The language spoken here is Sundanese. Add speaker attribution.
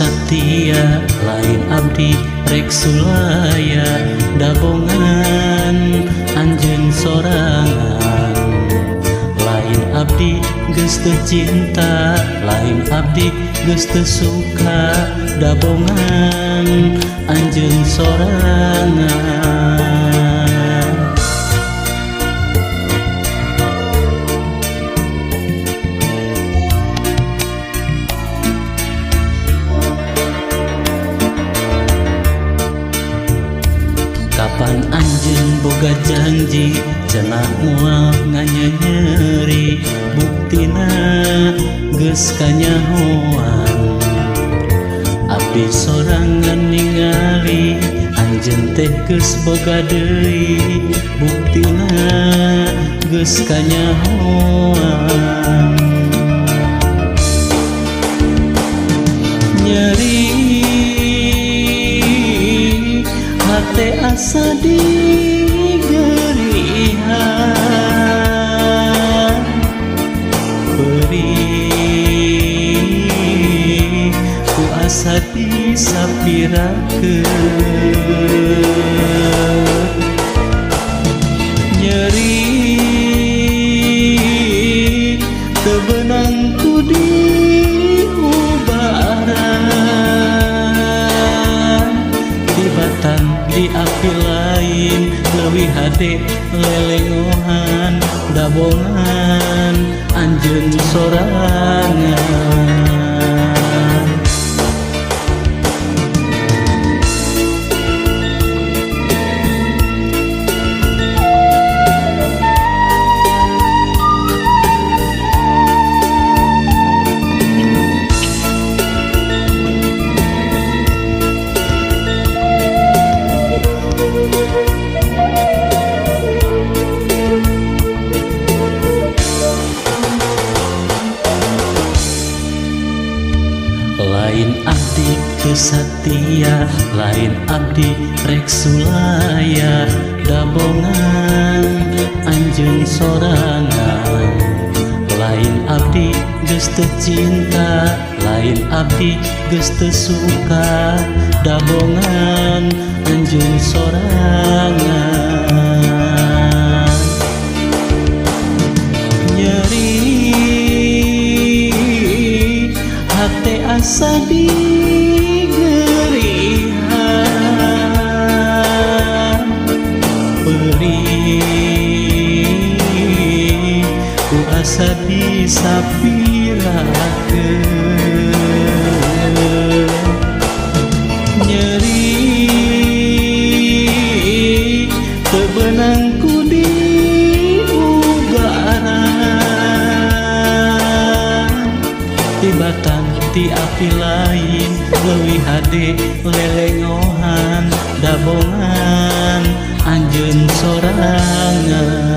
Speaker 1: satia, lain abdi rek sulaya, dabongan anjeun sorangan. Lain abdi geus teu cinta, lain abdi geus teu suka, dabongan anjeun sorangan. Kapan anjeun boga janji, cenah moal nganyenyeri, buktina geus kanyahoan. Abdi sorangan ningali anjeun teh geus boga deui, buktina geus kanyahoan. Nyeri hate asa digerihan, perih ku asa disapirakeun. Nyeri teu beunang ku diubaran, tibatan di api lain leuwih hade lelengohan, dabongan anjeun sorangan. Lain abdi teu satia, lain abdi rek sulaya, dabongan anjeun sorangan. Lain abdi geus teu cinta, lain abdi geus teu suka, dabongan anjeun sorangan. Nyeri hate asa digerihan, perih ku asa disapirakeun. Nyeri teu beunang ku diubaran, tibatan ti api lain leuwih hade lelengohan, dabongan anjeun sorangan.